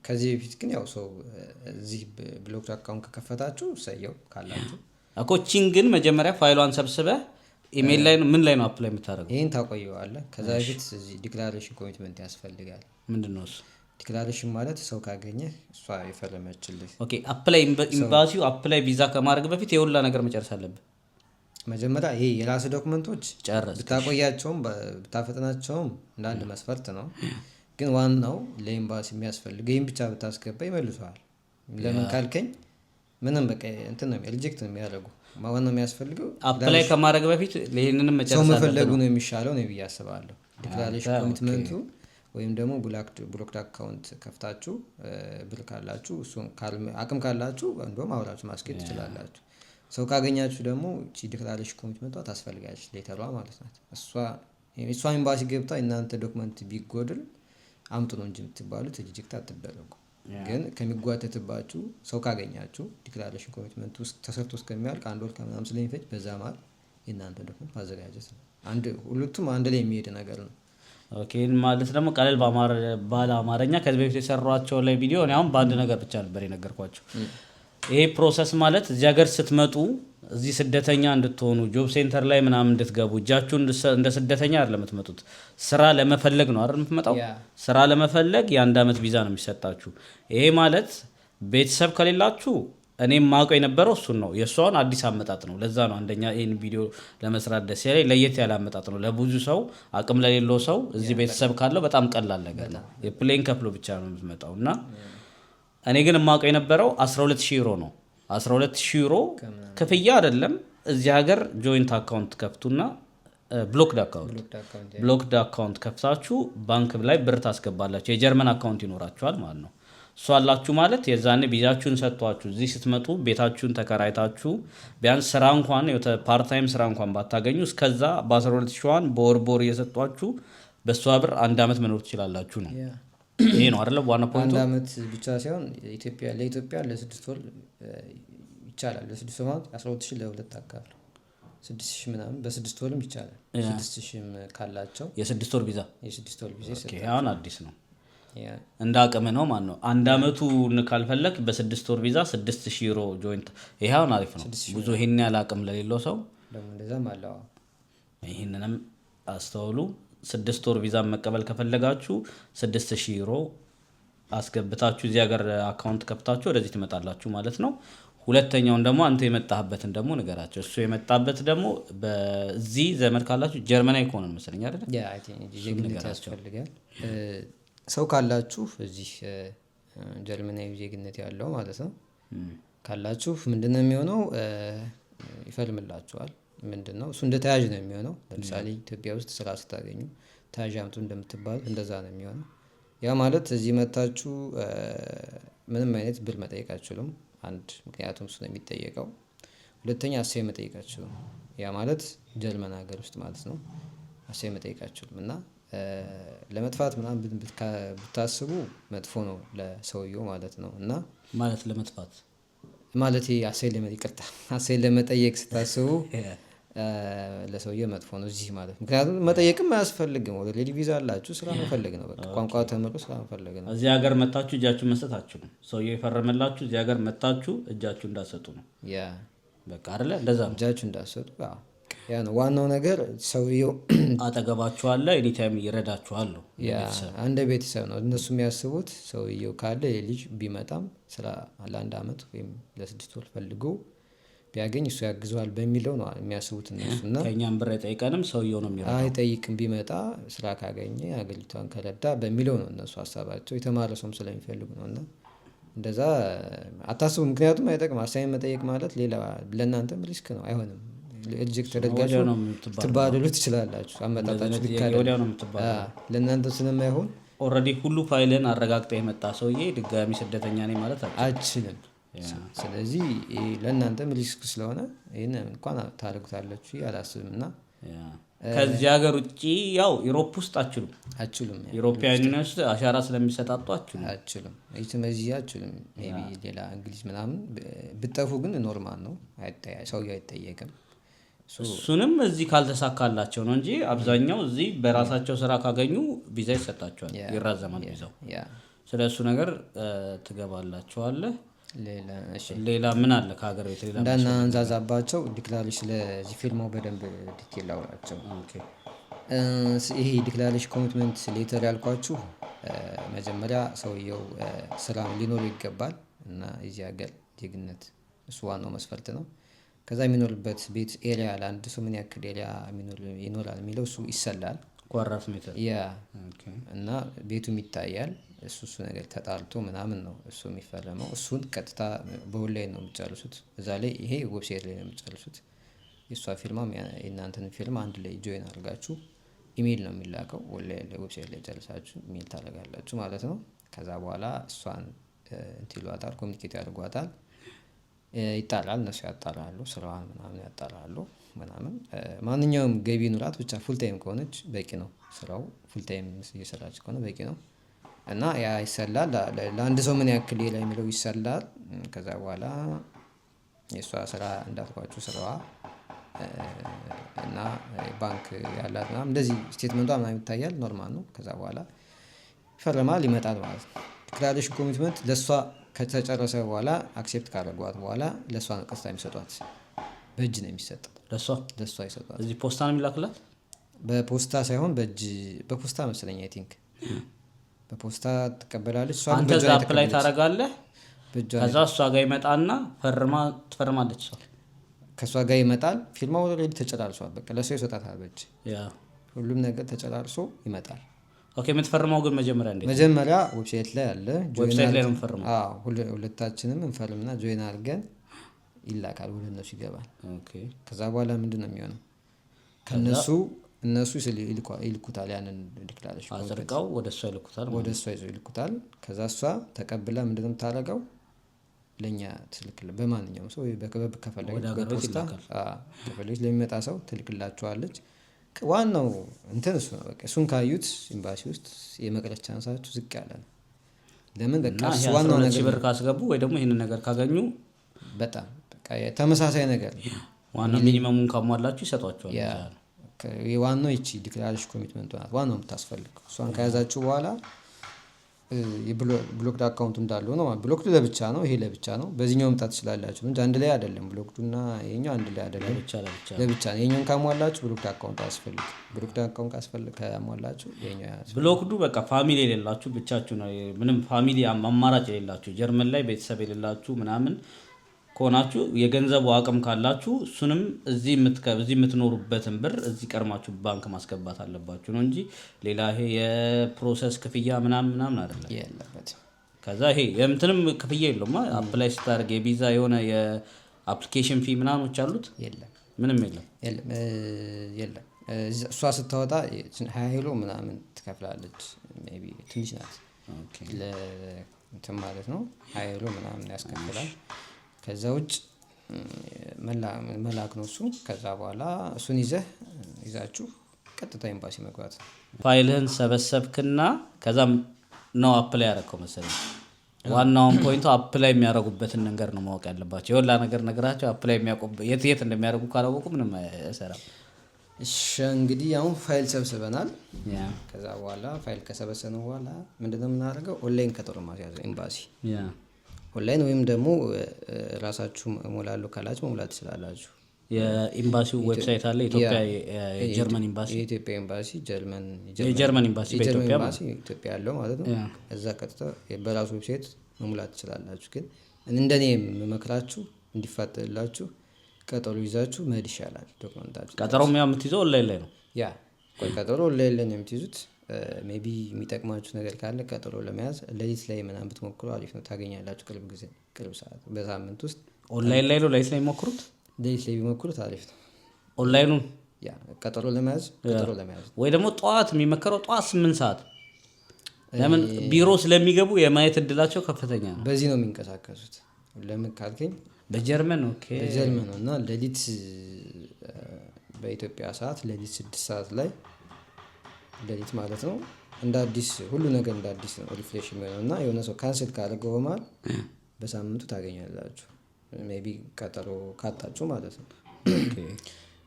ከዚህ በፊት ግን ያው ሰው እዚህ blocked account ከከፈታችሁ ሰየው ካላችሁ። እኮ ቺን ግን መጀመሪያ ፋይሏን ሰብስበህ ኢሜይል ላይ ምን ላይ ነው apply የምታደርገው? ይህን ታቆየዋለህ። ከዛ በፊት እዚህ declaration commitment ያስፈልጋል። ምንድን ነው እሱ? Declaration ማለት ሰው ካገኘህ እሷ የፈረመችልህ። Okay፣ apply ኤምባሲው apply ቪዛ ከማድረግ በፊት የሁላ ነገር መጨረስ አለብህ። መጀመሪያ ይሄ የራስ document ኦች ጨረስ ብታቆያቸውም ብታፈጥናቸውም እንደ አንድ መስፈርት ነው። ግን ዋናው ለኤምባሲ የሚያስፈልግ ይህን ብቻ ብታስገባ ይመልሰዋል። ለምን ካልከኝ ምንም በቃ እንትን ነው፣ reject ነው የሚያደርጉ። ዋናው የሚያስፈልገው Apply ከማድረግ በፊት ይህንንም ሰው መጨረስ አለብህ። መፈለጉ ነው የሚሻለው ነው ብዬ አስባለሁ። Declaration commitment ኡ ወይም ደግሞ blocked account ከፍታችሁ ብር ካላችሁ እሱን አቅም ካላችሁ እንደውም አብራችሁ ማስኬድ ትችላላችሁ። ሰው ካገኛችሁ ደግሞ እቺ declaration commitment ኧ ታስፈልጋለች፣ letter ኧ ማለት ናት። እሷ ኤምባሲ ገብታ እናንተ document ቢጎድል አምጡ ነው እንጂ የምትባሉት፣ reject አትደረጉ። ግን ከሚጓተትባችሁ ሰው ካገኛችሁ declaration commitment ውስጥ ተሰርቶ እስከሚያልቅ አንድ ወር ከምናምን ስለሚፈጅ በዛ መሀል የእናንተ document ማዘጋጀት ነው። አንድ ሁለቱም አንድ ላይ የሚሄድ ነገር ነው። Okay፣ ማለት ደግሞ ቀለል ባለ አማርኛ ከዚህ በፊት የሰሯቸው ላይ ቪዲዮ እኔ አሁን በአንድ ነገር ብቻ ነበር የነገርኳቸው። ይሄ process ማለት እዚህ ሀገር ስትመጡ እዚህ ስደተኛ እንድትሆኑ Jobcenter ላይ ምናምን እንድትገቡ እጃችሁ እንደ ስደተኛ አይደለም የምትመጡት፣ ስራ ለመፈለግ ነው አይደል የምትመጣው? ስራ ለመፈለግ የ1 አመት ቪዛ ነው የሚሰጣችሁ። ይሄ ማለት ቤተሰብ ከሌላችሁ፣ እኔም ማውቀው የነበረው እሱን ነው። የእሷን አዲስ አመጣጥ ነው። ለዛ ነው አንደኛ ይህን ቪዲዮ ለመስራት ደስ ያለኝ። ለየት ያለ አመጣጥ ነው። ለብዙ ሰው፣ አቅም ለሌለው ሰው፣ እዚህ ቤተሰብ ካለው በጣም ቀላል ነገር ነው። የ plane ከፍሎ ብቻ ነው የምትመጣው። እና እኔ ግን የማውቀው የነበረው 12 ሺህ ዩሮ ነው። 12 ሺህ ዩሮ ክፍያ አይደለም። እዚህ ሀገር joint account ከፍቱና blocked account blocked account። Blocked account ከፍታችሁ ባንክ ላይ ብር ታስገባላችሁ። የጀርመን account ይኖራችኋል ማለት ነው። እሱ አላችሁ ማለት የዛኔ ቪዛችሁን ሰጥቷችሁ እዚህ ስትመጡ ቤታችሁን ተከራይታችሁ ቢያንስ ስራ እንኳን part time ስራ እንኳን ባታገኙ እስከዛ በ12 ሺዋን በወር በወር እየሰጧችሁ በእሷ ብር አንድ አመት መኖር ትችላላችሁ ነው። ይሄ ነው አይደለ ዋና point ኡ? አንድ አመት ብቻ ሳይሆን ኢትዮጵያ ለኢትዮጵያ ለ6 ወር ይቻላል። ለ6 ወር ማለት 12 ሺህ ለሁለት አካፍል 6 ሺህ ምናምን፣ በ6 ወርም ይቻላል። 6 ሺህም ካላቸው የ6 ወር ቪዛ። የ6 ወር ቪዛ Okay፣ አሁን አዲስ ነው። ይሰጣል። እንደ አቅም ነው ማለት ነው። አንድ አመቱን ካልፈለግ በ6 ወር ቪዛ 6,000 ዩሮ joint። ይሄ አሁን አሪፍ ነው። ብዙ ይሄን ያህል አቅም ለሌለው ሰው ደግሞ እንደዛም አለ፣ አዎ። ይህንንም አስተውሉ። 6 ወር ቪዛ መቀበል ከፈለጋችሁ 6,000 ዩሮ አስገብታችሁ እዚህ ሀገር account ከፍታችሁ ወደዚህ ትመጣላችሁ ማለት ነው። ሁለተኛውን ደግሞ አንተ የመጣህበትን ደግሞ ንገራቸው። እሱ የመጣበት ደግሞ በዚህ ዘመድ ካላችሁ፣ ጀርመናዊ ከሆነ ነው መሰለኝ አይደለ? Yeah, I think ዜግነት ያስፈልጋል። ሰው ካላችሁ እዚህ ጀርመናዊ ዜግነት ያለው ማለት ነው ካላችሁ ምንድነው የሚሆነው? ይፈርምላችኋል። ምንድነው እሱ? እንደ ተያዥ ነው የሚሆነው። ለምሳሌ ኢትዮጵያ ውስጥ ስራ ስታገኙ ተያዥ አምጡ እንደምትባሉት እንደዛ ነው የሚሆነው። ያ ማለት እዚህ መጥታችሁ ምንም አይነት ብር መጠየቅ አትችሉም። አንድ ምክንያቱም እሱ ነው የሚጠየቀው። ሁለተኛ አሳይ መጠየቅ አትችሉም። ያ ማለት ጀርመን ሀገር ውስጥ ማለት ነው። አሳይ መጠየቅ አትችሉም እና ለመጥፋት ምናምን ብታስቡ መጥፎ ነው ለሰውየው ማለት ነው። እና ማለት ለመጥፋት? ማለት አሳይ ይቅርታ፣ አሳይ ለመጠየቅ ስታስቡ ለሰውየው መጥፎ ነው እዚህ ማለት፣ ምክንያቱም መጠየቅም አያስፈልግም። Already ቪዛ አላችሁ፣ ስራ መፈለግ ነው፣ በቃ ቋንቋ ተምሮ ስራ መፈለግ ነው። እዚህ ሀገር መታችሁ እጃችሁን መስጠት አትችሉም። ሰውየው የፈረመላችሁ እዚህ ሀገር መታችሁ እጃችሁ እንዳትሰጡ ነው። በቃ አይደለ? እንደዛ ነው። እጃችሁ እንዳትሰጡ፣ አዎ። ያ ነው ዋናው ነገር፣ ሰውየው አጠገባችሁ አለ፣ anytime ይረዳችኋል ነው። Yeah፣ እንደ ቤተሰብ ነው እነሱ የሚያስቡት። ሰውየው ካለ ልጅ ቢመጣም ስራ ለአንድ አመት ወይም ለ6 ወር ፈልጎ ቢያገኝ እሱ ያግዘዋል በሚለው ነው የሚያስቡት እነሱ እና ከእኛም ብር አይጠይቀንም፣ ሰውየው ነው የሚረዳው። አይጠይቅም፣ ቢመጣ ስራ ካገኘ አገሪቷን ከረዳ በሚለው ነው እነሱ ሀሳባቸው። የተማረ ሰውም ስለሚፈልጉ ነው። እና እንደዛ አታስቡ፣ ምክንያቱም አይጠቅም። አሳይን መጠየቅ ማለት ሌላ ለእናንተም risk ነው፣ አይሆንም። Reject ተደርጋችሁ ወዲያው ነው የምትባረረው። ትባረሩ ትችላላችሁ። አመጣጣችሁ ልክ አይደለም። ወዲያው ነው የምትባረረው። ለእናንተ ስለማይሆን Already ሁሉ ፋይልን አረጋግጠ የመጣ ሰውዬ ድጋሚ ስደተኛ ነኝ ማለት አችልም። ስለዚህ ይሄ ለእናንተም risk ስለሆነ ይህን እንኳን ታደርጉታላችሁ አላስብም እና ከዚህ ሀገር ውጭ ያው Europe ውስጥ አችሉም። አችሉም። European Union ውስጥ አሻራ ስለሚሰጣጡ አችሉም። አችሉም፣ እዚህ አችሉም። Maybe ሌላ እንግሊዝ ምናምን ብጠፉ ግን normal ነው፣ ሰውየው አይጠየቅም። እሱንም እዚህ ካልተሳካላቸው ነው እንጂ አብዛኛው እዚህ በራሳቸው ስራ ካገኙ ቪዛ ይሰጣቸዋል፣ ይራዘማል ቪዛው። ስለ እሱ ነገር ትገባላችኋለህ። ሌላ እሺ። ሌላ ምን አለ ከሀገር ቤት ሌላ? እንዳናንዛዛባቸው declaration ስለዚህ ፊርማው በደንብ detail አውራቸው። ይሄ declaration commitment letter ያልኳችሁ መጀመሪያ ሰውየው ስራ ሊኖረው ይገባል እና የዚህ ሀገር ዜግነት፣ እሱ ዋናው መስፈርት ነው። ከዛ የሚኖርበት ቤት area፣ ለአንድ ሰው ምን ያክል area ይኖራል የሚለው እሱ ይሰላል። Quadratmeter። Yeah፣ እና ቤቱም ይታያል። እሱ እሱ ነገር ተጣርቶ ምናምን ነው እሱ የሚፈረመው። እሱን ቀጥታ በኦንላይን ነው የምትጨርሱት። እዛ ላይ ይሄ website ላይ ነው የምትጨርሱት። የእሷ ፊርማም የእናንተን ፊርማ አንድ ላይ join አድርጋችሁ ኢሜይል ነው የሚላከው። ኦንላይን ላይ website ላይ ጨርሳችሁ ኢሜይል ታደርጋላችሁ ማለት ነው። ከዛ በኋላ እሷን እንትን ይሏታል፣ communicate ያደርጓታል። ይጣራል፣ እነሱ ያጣራሉ፣ ስራዋን ምናምን ያጣራሉ ምናምን። ማንኛውም ገቢ ኑራት ብቻ full time ከሆነች በቂ ነው። ስራው full time እየሰራች ከሆነ በቂ ነው። እና ያ ይሰላል፣ ለአንድ ሰው ምን ያክል ሌላ የሚለው ይሰላል። ከዛ በኋላ የእሷ ስራ እንዳልኳችሁ ስራዋ እና ባንክ ያላት ምናምን እንደዚህ statement ቷ ምናምን ይታያል። Normal ነው። ከዛ በኋላ ይፈርማል፣ ይመጣል ማለት ነው። Declaration commitment ለእሷ ከተጨረሰ በኋላ፣ accept ካደረጓት በኋላ ለእሷ ነው ቀጥታ የሚሰጧት። በእጅ ነው የሚሰጠው። ለእሷ? ለእሷ ይሰጧት። እዚህ ፖስታ ነው የሚላክላት? በፖስታ ሳይሆን በእጅ፣ በፖስታ መሰለኝ፣ I think በፖስታ ትቀበላለች። እሷ ግን አንተ በእጇ እዛ ነው apply የተቀበለች። ታደርጋለህ። በእጇ። ከዛ እሷ ጋር ይመጣና ፈርማ ትፈርማለች እሷ። ከእሷ ጋር ይመጣል። ፊርማው already ተጨራርሷል። በቃ ለሰው ይሰጣታል በእጅ። ሁሉም ነገር ተጨራርሶ ይመጣል። Okay፣ የምትፈርመው ግን መጀመሪያ እንዴት? መጀመሪያ website ላይ አለ። Join Website ላይ ነው የምፈርመው? አዎ፣ ሁለታችንም እንፈርምና join አድርገን ይላካል፣ ወደ እነሱ ይገባል። ከዛ በኋላ ምንድን ነው የሚሆነው? ከነሱ እነሱ ይልኩታል ያንን declaration። አጽድቀው ወደ እሷ ይልኩታል ማለት። ወደ እሷ ይዘው ይልኩታል። ከዛ እሷ ተቀብላ ምንድን ነው የምታደርገው? ለእኛ ትልክል፣ በማንኛውም ሰው ወይ በክበብ ከፈለገች ወደ ሀገር ቤት በፖስታ ይላካል። አዎ፣ ከፈለገች ለሚመጣ ሰው ትልክላቸዋለች። ዋናው እንትን እሱ ነው። በቃ እሱን ካዩት ኤምባሲ ውስጥ የመቅረት chance ኣችሁ ዝቅ ያለ ነው። ለምን በቃ እና እሱ ይሄ ዋናው 12 ነገር ሺህ ብር ካስገቡ ወይ ደግሞ ይህንን ነገር ካገኙ በጣም በቃ ተመሳሳይ ነገር ነው። ዋናው minimum ኡን ካሟላችሁ ይሰጧቸዋል። Yeah፣ ዋናው ይቺ declaration commitment ኡ ናት ዋናው የምታስፈልገው። እሷን ከያዛችሁ በኋላ የ blocked account ኡ እንዳለው ነው። Blocked ለብቻ ነው፣ ይሄ ለብቻ ነው። በዚህኛው መምጣት ትችላላችሁ እንጂ አንድ ላይ አይደለም። Blocked ኡና ይሄኛው አንድ ላይ አይደለም። ለብቻ ለብቻ። ለብቻ ነው። ይሄኛውን ካሟላችሁ blocked account አያስፈልግም። Blocked account ካሟላችሁ ይሄኛው አያስፈልግም። Blocked ኡ በቃ family የሌላችሁ፣ ብቻችሁ ነው፣ ምንም family አማራጭ የሌላችሁ፣ ጀርመን ላይ ቤተሰብ የሌላችሁ ምናምን ከሆናችሁ፣ የገንዘቡ አቅም ካላችሁ እሱንም እዚህ የምትኖሩበትን ብር እዚህ ቀድማችሁ ባንክ ማስገባት አለባችሁ ነው እንጂ ሌላ ይሄ የ process ክፍያ ምናምን ምናምን አይደለም። የለበትም። ከዛ ይሄ የእንትንም ክፍያ የለውም። Apply ስታደርግ የቪዛ የሆነ የ application fee ምናምኖች አሉት? የለም። ምንም የለም። የለም የለም። እሷ ስታወጣ 20 ዩሮ ምናምን ትከፍላለች። Maybe ትንሽ ናት ለእንትን ማለት ነው። 20 ዩሮ ምናምን ያስከፍላል። ከዛ ውጭ መላክ ነው እሱ። ከዛ በኋላ እሱን ይዛችሁ ቀጥታ ኤምባሲ መግባት ነው። ፋይልህን ሰበሰብክና ከዛም ነው apply ያደረግከው መሰለኝ። ዋናውን point ኡ apply የሚያደርጉበትን ነገር ነው ማወቅ ያለባቸው። የወላ ነገር ነገራቸው apply የት የት እንደሚያደርጉ ካላወቁ ምንም አይሰራም። እሺ፣ እንግዲህ አሁን ፋይል ሰብስበናል። ከዛ በኋላ ፋይል ከሰበሰብን በኋላ ምንድነው የምናደርገው? ኦንላይን ቀጠሮ ማስያዝ ነው ኤምባሲ። ኦንላይን ወይም ደግሞ ራሳችሁ እሞላለሁ ካላችሁ መሙላት ትችላላችሁ። የኤምባሲው website አለ። ኢትዮጵያ የጀርመን ኤምባሲ። የኢትዮጵያ ኤምባሲ ጀርመን። የጀርመን ኤምባሲ የጀርመን በኢትዮጵያ። ኤምባሲ ኢትዮጵያ ያለው ማለት ነው። እዛ ቀጥታ በራሱ website መሙላት ትችላላችሁ። ግን እንደኔ የምመክራችሁ እንዲፋጠንላችሁ ቀጠሮ ይዛችሁ መሄድ ይሻላል። Document ኣችሁ ቀጠሮም ያው የምትይዘው ኦንላይን ላይ ነው። Yeah፣ ቆይ፣ ቀጠሮ ኦንላይን ላይ ነው የምትይዙት። Maybe የሚጠቅማችሁ ነገር ካለ ቀጠሮ ለመያዝ ሌሊት ላይ ምናምን ብትሞክሩ አሪፍ ነው። ታገኛላችሁ ቅርብ ጊዜ፣ ቅርብ ሰዓት፣ በሳምንት ውስጥ። ኦንላይን ላይ ነው ሌሊት ላይ የሚሞክሩት? ሌሊት ላይ ቢሞክሩት አሪፍ ነው። ኦንላይኑን? Yeah፣ ቀጠሮ ለመያዝ። ወይ ደግሞ ጠዋት የሚመከረው ጠዋት 8 ሰዓት። ለምን? ቢሮ ስለሚገቡ የማየት እድላቸው ከፍተኛ ነው። በዚህ ነው የሚንቀሳቀሱት። ለምን ካልከኝ በጀርመን፣ okay። በጀርመን ነው እና ሌሊት በኢትዮጵያ ሰዓት ሌሊት 6 ሰዓት ላይ፣ ሌሊት ማለት ነው፣ እንደ አዲስ ሁሉ ነገር እንደ አዲስ ነው refresh የሚሆነው እና የሆነ ሰው cancel ካደረገው በመሀል በሳምንቱ ታገኛላችሁ። Maybe ቀጠሮ ካጣችሁ ማለት ነው።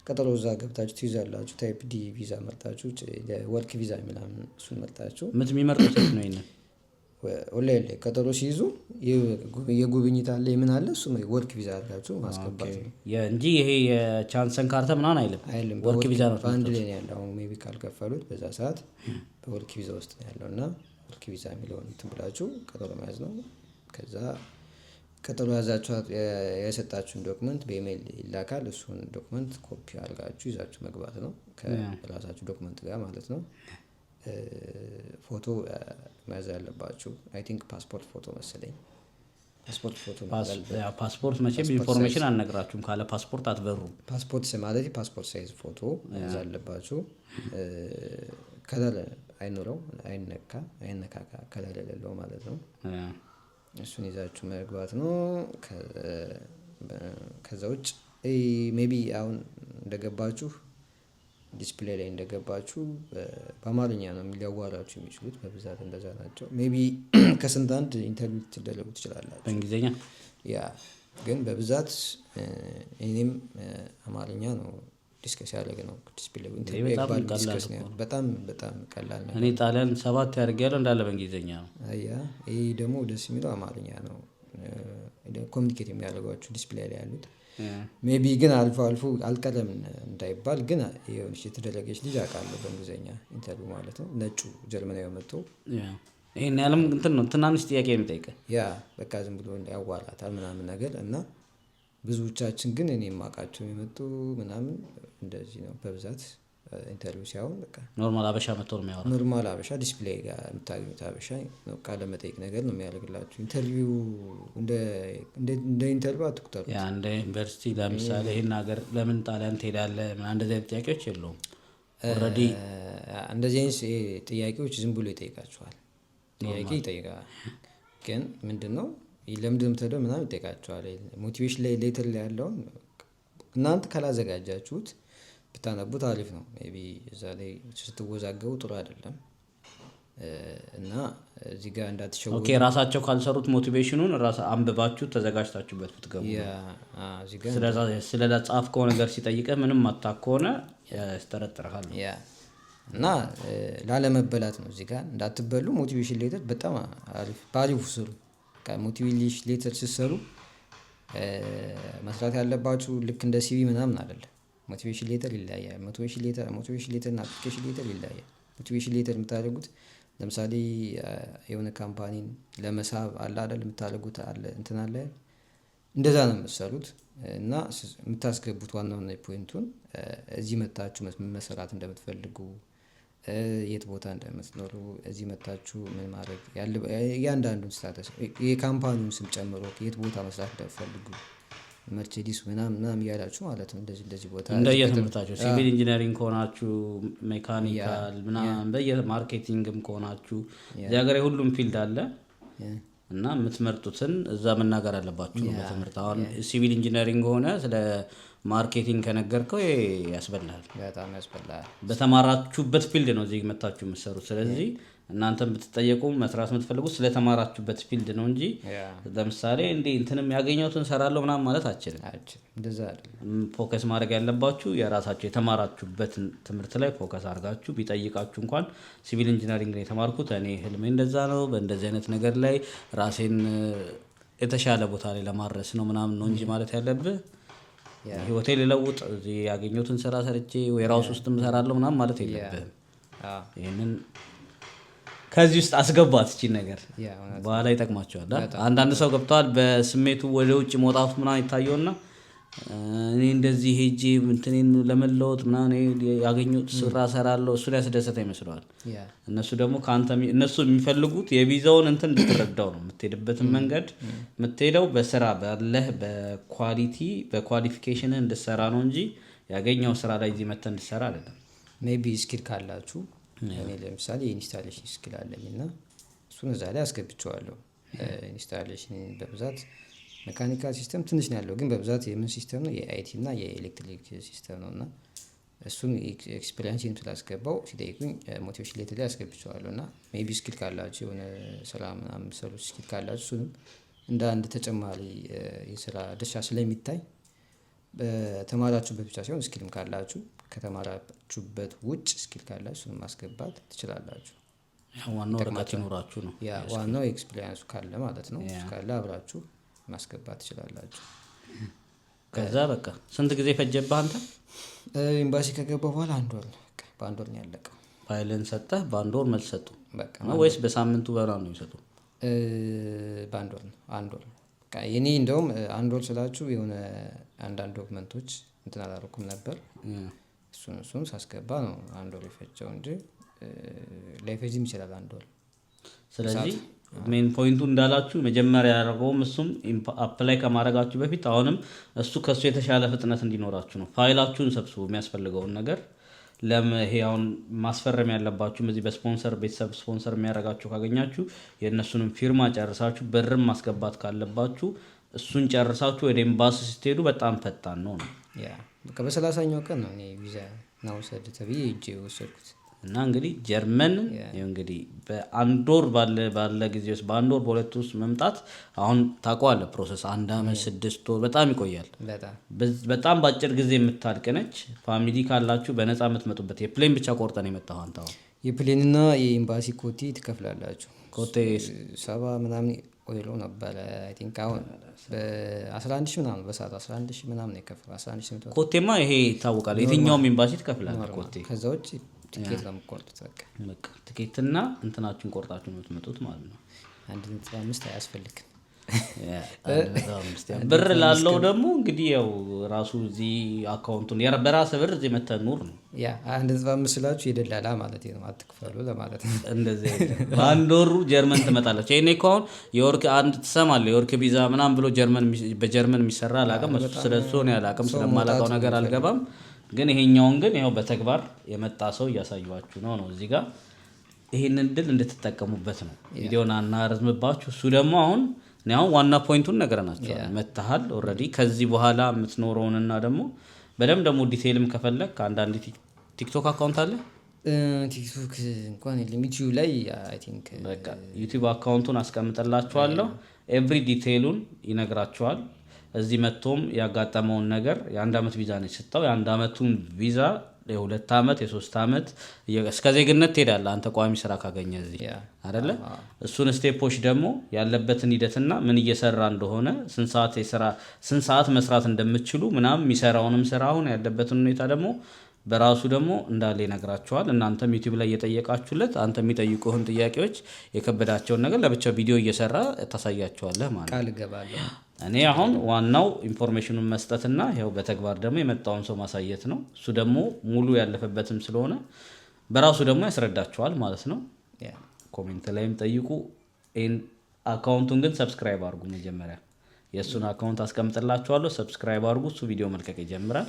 ቀጠሮ እዛ ገብታችሁ ትይዛላችሁ። Type D ቪዛ መርጣችሁ፣ work ቪዛ ምናምን እሱን መርጣችሁ። የሚመርጡት የት ነው ይሄንን? ኦንላይን ላይ ቀጠሮ ሲይዙ የጉብኝት አለ፣ የምን አለ፣ እሱ work ቪዛ አድርጋችሁ ማስገባት ነው። እንጂ ይሄ የ Chancenkarte ምናምን አይልም። አይልም። Work ቪዛ ነው። በአንድ ላይ ነው ያለው። አሁን maybe ካልከፈሉት በዛ ሰዓት በ work ቪዛ ውስጥ ነው ያለው እና work ቪዛ የሚለውን እንትን ብላችሁ ቀጠሮ መያዝ ነው። ከዛ ቀጠሮ ያዛችሁ የሰጣችሁን document በኢሜይል ይላካል። እሱን document copy አድርጋችሁ ይዛችሁ መግባት ነው ከራሳችሁ document ጋር ማለት ነው። ፎቶ መያዝ ያለባችሁ I think ፓስፖርት ፎቶ መሰለኝ፣ ፓስፖርት ፎቶ መያዝ አለበት። ያው ፓስፖርት መቼም information አልነግራችሁም፣ ካለ ፓስፖርት አትበሩም። ፓስፖርት ማለት passport size ፎቶ መያዝ አለባችሁ። Color አይኖረው፣ አይነካ አይነካካ፣ color የሌለው ማለት ነው። እሱን ይዛችሁ መግባት ነው። ከዛ ውጭ maybe አሁን እንደገባችሁ፣ display ላይ እንደገባችሁ በአማርኛ ነው ሊያዋራችሁ የሚችሉት፣ በብዛት እንደዛ ናቸው። Maybe ከስንት አንድ interview ልትደረጉ ትችላላችሁ። በእንግሊዝኛ? Yeah፣ ግን በብዛት እኔም አማርኛ ነው። Discuss ያደረግነው display በጣም ቀላል Discuss ነው። በጣም በጣም ቀላል ነው። እኔ ጣሊያን ሰባት ያደርግ ያለው እንዳለ በእንግሊዝኛ ነው። አያ፣ ይህ ደግሞ ደስ የሚለው አማርኛ ነው communicate የሚያደርጓቸው display ላይ ያሉት። Maybe ግን አልፎ አልፎ አልቀረም እንዳይባል ግን የሆነች የተደረገች ልጅ አውቃለሁ፣ በእንግሊዝኛ interview ማለት ነው። ነጩ ጀርመናዊ መጥቶ ይህን ያለም እንትን ነው፣ ትናንሽ ጥያቄ ነው የሚጠይቅህ። Yeah፣ በቃ ዝም ብሎ ያዋራታል ምናምን ነገር። እና ብዙዎቻችን ግን እኔ የማውቃቸው የመጡ ምናምን እንደዚህ ነው በብዛት interview ሲያሁን በቃ Normal አበሻ መጥቶ ነው የሚያወራው። Normal አበሻ፣ display ጋር የምታገኙት አበሻ ነው። ቃለ መጠይቅ ነገር ነው የሚያደርግላችሁ። Interview እንደ interview አትቁጠሩ። Yeah፣ እንደ ዩኒቨርሲቲ ለምሳሌ ይህን ሀገር ለምን ጣሊያን ትሄዳለህ ምናምን እንደዚህ አይነት ጥያቄዎች የለውም already። እንደዚህ አይነት ጥያቄዎች ዝም ብሎ ይጠይቃችኋል። ጥያቄ ይጠይቃል፣ ግን ምንድን ነው ለምንድን ነው የምትሄደው ምናምን ይጠይቃችኋል። Motivation ላይ letter ላይ ያለውን እናንተ ካላዘጋጃችሁት ብታነቡት አሪፍ ነው። Maybe እዛ ላይ ስትወዛገቡ ጥሩ አይደለም። እና እዚህ ጋር እንዳትሸወዱ። Okay፣ ራሳቸው ካልሰሩት motivation ኑን ራስ አንብባችሁ ተዘጋጅታችሁበት ብትገቡ እዚህ ጋር ስለጻፍከው ነገር ሲጠይቅህ ምንም አታ ከሆነ ያስጠረጥርሃል። Yeah፣ እና ላለመበላት ነው፣ እዚህ ጋር እንዳትበሉ motivation letter በጣም አሪፍ በአሪፉ ስሩ። በቃ motivation letter ስትሰሩ መስራት ያለባችሁ ልክ እንደ CV ምናምን አይደለም። Motivation letter ይለያያል። Motivation letter እና application letter ይለያያል። Motivation letter የምታደርጉት ለምሳሌ የሆነ company ን ለመሳብ አለ አይደል፣ የምታደርጉት አለ እንትን አለ፣ እንደዛ ነው የምትሰሩት። እና የምታስገቡት ዋና ዋና point ኡን እዚህ መታችሁ መሰራት እንደምትፈልጉ፣ የት ቦታ እንደምትኖሩ፣ እዚህ መታችሁ ምን ማድረግ እያንዳንዱን status፣ የ company ውን ስም ጨምሮ የት ቦታ መስራት እንደምትፈልጉ፣ መርቼዲስ ምናምን ምናምን እያላችሁ ማለት ነው፣ እንደዚህ እንደዚህ ቦታ። እንደየትምህርታችሁ civil engineering ከሆናችሁ፣ mechanical ምናምን፣ በየ marketing ም ከሆናችሁ እዚህ ሀገር የሁሉም field አለ እና የምትመርጡትን እዛ መናገር አለባችሁ ነው። በትምህርት አሁን civil engineering ሆነ ስለ marketing ከነገርከው ይሄ ያስበላል። በጣም ያስበላል። በተማራችሁበት field ነው እዚህ መታችሁ የምትሰሩት። ስለዚህ እናንተም ብትጠየቁ መስራት የምትፈልጉት ስለተማራችሁበት field ነው እንጂ ለምሳሌ እንዲህ እንትንም ያገኘሁትን እሰራለሁ ምናምን ማለት አችልም። አይችልም፣ እንደዛ አይደለም። Focus ማድረግ ያለባችሁ የራሳችሁ የተማራችሁበትን ትምህርት ላይ focus አድርጋችሁ ቢጠይቃችሁ እንኳን civil engineering ነው የተማርኩት፣ እኔ ህልሜ እንደዛ ነው፣ በእንደዚህ አይነት ነገር ላይ ራሴን የተሻለ ቦታ ላይ ለማድረስ ነው ምናምን ነው እንጂ ማለት ያለብህ ህይወቴ ልለውጥ እዚህ ያገኘሁትን ስራ ሰርቼ warehouse ውስጥም እሰራለሁ ምናምን ማለት የለብህም። ይህንን ከዚህ ውስጥ አስገባት እቺን ነገር። በኋላ ይጠቅማቸዋል። አንዳንድ ሰው ገብተዋል በስሜቱ ወደ ውጭ መውጣቱ ምናምን ይታየውና እኔ እንደዚህ ሄጄ እንትኔን ለመለወጥ ምናምን ያገኘሁት ስራ እሰራለሁ እሱን ያስደሰተ ይመስለዋል። እነሱ ደግሞ ከአንተ እነሱ የሚፈልጉት የቪዛውን እንትን እንድትረዳው ነው። የምትሄድበትን መንገድ የምትሄደው በስራ ባለህ በ quality በ qualification እንድትሰራ ነው እንጂ ያገኘው ስራ ላይ እዚህ መተህ እንድትሰራ አይደለም። Maybe skill ካላችሁ፣ እኔ ለምሳሌ የ installation skill አለኝ እና እሱን እዛ ላይ አስገብቼዋለሁ። Installation በብዛት mechanical system ትንሽ ነው ያለው፣ ግን በብዛት የምን system ነው፣ የ IT እና የኤሌክትሪክ system ነው። እና እሱን experience ስላስገባው ሲጠይቁኝ motivation letter ላይ አስገብቼዋለሁ። እና maybe skill ካላችሁ፣ የሆነ ስራ ምናምን የምትሰሩት skill ካላችሁ እሱንም እንደ አንድ ተጨማሪ የስራ ድርሻ ስለሚታይ በተማራችሁበት ብቻ ሳይሆን skill ም ካላችሁ፣ ከተማራችሁበት ውጭ skill ካላችሁ እሱንም ማስገባት ትችላላችሁ። ያው ዋናው ወረቀት ይኖራችሁ ነው። Yeah፣ ዋናው experience ኡ ካለ ማለት ነው። እሱ ካለ አብራችሁ ማስገባት ትችላላችሁ። ከዛ በቃ ስንት ጊዜ ፈጀብህ አንተ? ኤምባሲ ከገባ በኋላ አንድ ወር ነው። በቃ በአንድ ወር ነው ያለቀው። ፋይልን ሰጠህ፣ በአንድ ወር መልስ ሰጡ በቃ ነው ወይስ በሳምንቱ በምናምን ነው የሚሰጡ? በአንድ ወር ነው። አንድ ወር በቃ የኔ እንደውም አንድ ወር ስላችሁ የሆነ አንዳንድ document ኦች እንትን አላደረኩም ነበር። እሱን ሳስገባ ነው አንድ ወር የፈጀው እንጂ ላይፈጅም ይችላል አንድ ወር። ስለዚህ main point ኡ እንዳላችሁ መጀመሪያ ያደረገውም እሱም apply ከማድረጋችሁ በፊት አሁንም እሱ ከእሱ የተሻለ ፍጥነት እንዲኖራችሁ ነው። ፋይላችሁን ሰብስቡ፣ የሚያስፈልገውን ነገር ይሄ አሁን ማስፈረም ያለባችሁ እዚህ በስፖንሰር ቤተሰብ ስፖንሰር የሚያደርጋችሁ ካገኛችሁ የእነሱንም ፊርማ ጨርሳችሁ ብርም ማስገባት ካለባችሁ እሱን ጨርሳችሁ ወደ ኤምባሲ ስትሄዱ በጣም ፈጣን ነው ነው። Yeah፣ በቃ በ30ኛው ቀን ነው እኔ ቪዛ ና ውሰድ ተብዬ ሄጄ የወሰድኩት። እና እንግዲህ ጀርመንን ይኸው እንግዲህ በአንድ ወር ባለ ጊዜ ውስጥ፣ በአንድ ወር በሁለት ውስጥ መምጣት፣ አሁን ታውቀዋለህ process 1 አመት 6 ወር በጣም ይቆያል። በጣም። በጣም በአጭር ጊዜ የምታልቅ ነች። Family ካላችሁ በነፃ የምትመጡበት፣ የ plane ብቻ ቆርጠን የመጣው አንተ አሁን። የ plane ና የኤምባሲ ኮቴ ትከፍላላችሁ። ኮቴ? 70 ምናምን ኦይሮ ነበረ I think። አሁን በ11 ሺህ ምናምን፣ በሰዓቱ 11 ሺህ ምናምን የከፈለው፣ 11,800። ኮቴማ ይሄ ይታወቃል። የትኛውም ኤምባሲ ትከፍላለህ ኮቴ። ከዛ ውጭ ትኬት ነው የምትቆርጡት በቃ። በቃ ትኬትና እንትናችሁን ቆርጣችሁ ነው የምትመጡት ማለት ነው። 1.5 አያስፈልግም። 1.5 yeah። ብር ላለው ደግሞ እንግዲህ ያው ራሱ እዚህ account ኡን በራስህ ብር እዚህ መተህ ኑር ነው። Yeah፣ 1.5 ስላችሁ የደላላ ማለት ነው፣ አትክፈሉ ለማለት ነው። እንደዚህ የለም። በአንድ ወሩ ጀርመን ትመጣለች። ይሄኔ እኮ አሁን የ work አንድ ትሰማለህ፣ የ work ቪዛ ምናምን ብሎ ጀርመን በጀርመን የሚሰራ አላውቅም። እሱ ስለ እሱ እኔ አላውቅም፣ ስለማላውቀው ነገር አልገባም። ግን ይሄኛውን ግን ይኸው በተግባር የመጣ ሰው እያሳዩችሁ ነው እዚህ ጋር። ይሄንን እድል እንድትጠቀሙበት ነው። ቪዲዮን አናረዝምባችሁ። እሱ ደግሞ አሁን እኔ አሁን ዋና point ኡን ነግረናቸዋል። መጥተሃል already። ከዚህ በኋላ የምትኖረውንና ደግሞ በደንብ ደግሞ detail ም ከፈለግ አንዳንድ ቲክቶክ account አለ? ቲክቶክ እንኳን የለም፣ ዩቲዩብ ላይ I think። በቃ ዩቲዩብ account ኡን አስቀምጥላችኋለሁ። Every detail ኡን ይነግራችኋል። እዚህ መጥቶም ያጋጠመውን ነገር፣ የ1 ዓመት ቪዛ ነች ስታው፣ የ1 ዓመቱን ቪዛ የ2 ዓመት የ3 ዓመት እስከ ዜግነት ትሄዳለህ አንተ ቋሚ ስራ ካገኘ እዚህ አይደለ? እሱን step ኦች ደግሞ ያለበትን ሂደትና ምን እየሰራ እንደሆነ፣ ስንት ሰዓት የስራ ስንት ሰዓት መስራት እንደምትችሉ ምናምን፣ የሚሰራውንም ስራ፣ አሁን ያለበትን ሁኔታ ደግሞ በራሱ ደግሞ እንዳለ ይነግራችኋል። እናንተም ዩቲዩብ ላይ እየጠየቃችሁለት አንተ የሚጠይቁህን ጥያቄዎች፣ የከበዳቸውን ነገር ለብቻው ቪዲዮ እየሰራ ታሳያቸዋለህ ማለት ነው። ቃል እገባለሁ። እኔ አሁን ዋናው information ኑን መስጠትና ይኸው በተግባር ደግሞ የመጣውን ሰው ማሳየት ነው። እሱ ደግሞ ሙሉ ያለፈበትም ስለሆነ በራሱ ደግሞ ያስረዳቸዋል ማለት ነው። Comment ላይም ጠይቁ። ይሄን account ኡን ግን subscribe አድርጉ። መጀመሪያ የእሱን account አስቀምጥላችኋለሁ። Subscribe አድርጉ። እሱ ቪዲዮ መልቀቅ ይጀምራል።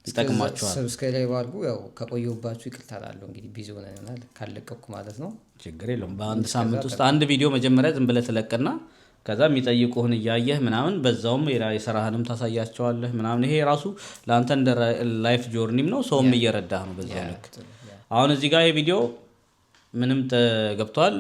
ይጠቅማችኋል። Subscribe አድርጉ። ያው ከቆየሁባችሁ ይቅርታ እላለሁ። እንግዲህ busy ሆነን ይሆናል ካለቀኩ ማለት ነው። ችግር የለውም። በአንድ ሳምንት ውስጥ አንድ ቪዲዮ መጀመሪያ ዝም ብለህ ትለቅና ከዛ የሚጠይቁህን እያየህ ምናምን በዛውም የስራህንም ታሳያቸዋለህ ምናምን። ይሄ ራሱ ለአንተ እንደ life journey ም ነው፣ ሰውም እየረዳህ ነው በዛው ልክ። አሁን እዚህ ጋር ይሄ ቪዲዮ ምንም ገብቷል።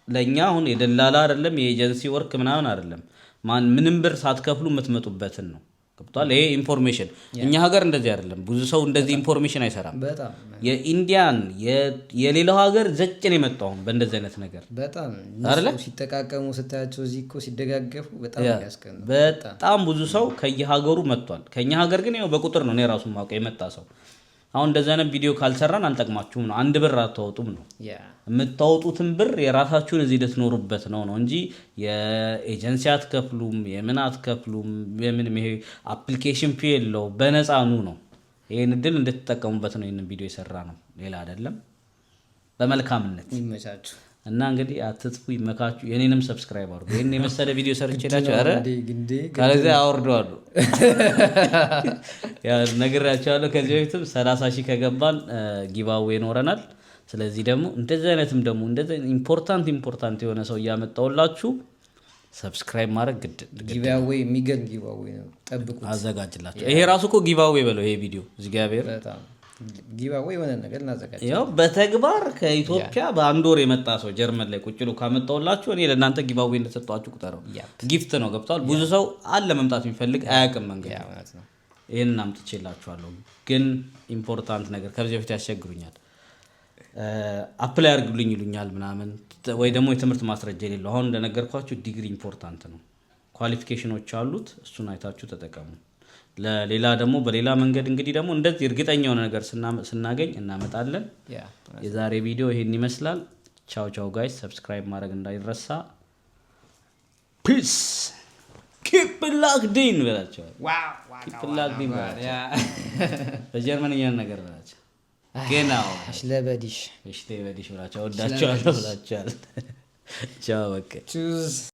ለእኛ አሁን የደላላ አይደለም፣ የ agency work ምናምን አይደለም። ማን ምንም ብር ሳትከፍሉ የምትመጡበትን ነው። ገብቷል። ይሄ information እኛ ሀገር እንደዚህ አይደለም። ብዙ ሰው እንደዚህ information አይሰራም። በጣም። የ Indian የሌላው ሀገር ዘጭን የመጣው አሁን በእንደዚህ አይነት ነገር። በጣም። አይደለ? እነሱ ሲጠቃቀሙ ስታያቸው እዚህ እኮ ሲደጋገፉ በጣም ያስቀናል። በጣም ብዙ ሰው ከየሀገሩ መጥቷል። ከኛ ሀገር ግን ያው በቁጥር ነው እኔ ራሱ ማውቀው የመጣ ሰው። አሁን እንደዚህ አይነት ቪዲዮ ካልሰራን አንጠቅማችሁም ነው። አንድ ብር አታወጡም ነው። የምታወጡትን ብር የራሳችሁን እዚህ ልትኖሩበት ነው እንጂ የኤጀንሲ አትከፍሉም፣ የምን አትከፍሉም፣ የምንም ይሄ application fee የለው፣ በነፃ ኑ ነው። ይህን እድል እንድትጠቀሙበት ነው ይህንን ቪዲዮ የሰራ ነው፣ ሌላ አይደለም። በመልካምነት ይመቻችሁ። እና እንግዲህ አትጥፉ፣ ይመካችሁ። የኔንም subscribe አድርጉ። ይህን የመሰለ ቪዲዮ ሰርቼላችሁ ኧረ እንዴ ግንዴ። ካለዚያ አወርደዋለሁ። ያው ነግሬያቸዋለሁ። ከዚህ በፊትም 30,000 ከገባን giveaway ይኖረናል። ስለዚህ ደግሞ እንደዚህ አይነትም ደግሞ እንደዚህ important የሆነ ሰው እያመጣሁላችሁ subscribe ማድረግ ግድ ግድ። Giveaway፣ የሚገርም giveaway ነው፣ ጠብቁት። አዘጋጅላቸው። ይሄ ራሱ እኮ giveaway በለው ይሄ ቪዲዮ እግዚአብሔር። በጣም giveaway የሆነ ነገር እናዘጋጅ። ያው በተግባር ከኢትዮጵያ በአንድ ወር የመጣ ሰው ጀርመን ላይ ቁጭ ብሎ ካመጣሁላችሁ እኔ ለእናንተ giveaway እንደሰጧችሁ ቁጠረው። Gift ነው፣ ገብቷል። ብዙ ሰው አለ መምጣት የሚፈልግ፣ አያውቅም መንገድ። Yeah፣ እውነት ነው። ይህንን አምጥቼላችኋለሁ። ግን important ነገር ከዚህ በፊት ያስቸግሩኛል፣ apply አድርግልኝ ይሉኛል ምናምን፣ ወይ ደግሞ የትምህርት ማስረጃ የሌለው። አሁን እንደነገርኳችሁ ዲግሪ important ነው። Qualification ኖች አሉት፣ እሱን አይታችሁ ተጠቀሙ። ለሌላ ደግሞ በሌላ መንገድ እንግዲህ ደግሞ እንደዚህ እርግጠኛ የሆነ ነገር ስናገኝ እናመጣለን። የዛሬ ቪዲዮ ይሄን ይመስላል። ቻው ቻው guys፣ subscribe ማድረግ እንዳይረሳ። Peace, keep locked in በላቸዋል። Keep locked in በላቸው። በጀርመንኛ ነገር በላቸው። Genau. Ich liebe dich. Ich liebe dich ብላቸው። ወዳቸዋለሁ ብላቸዋል። ቻው በቃ። Tschüss.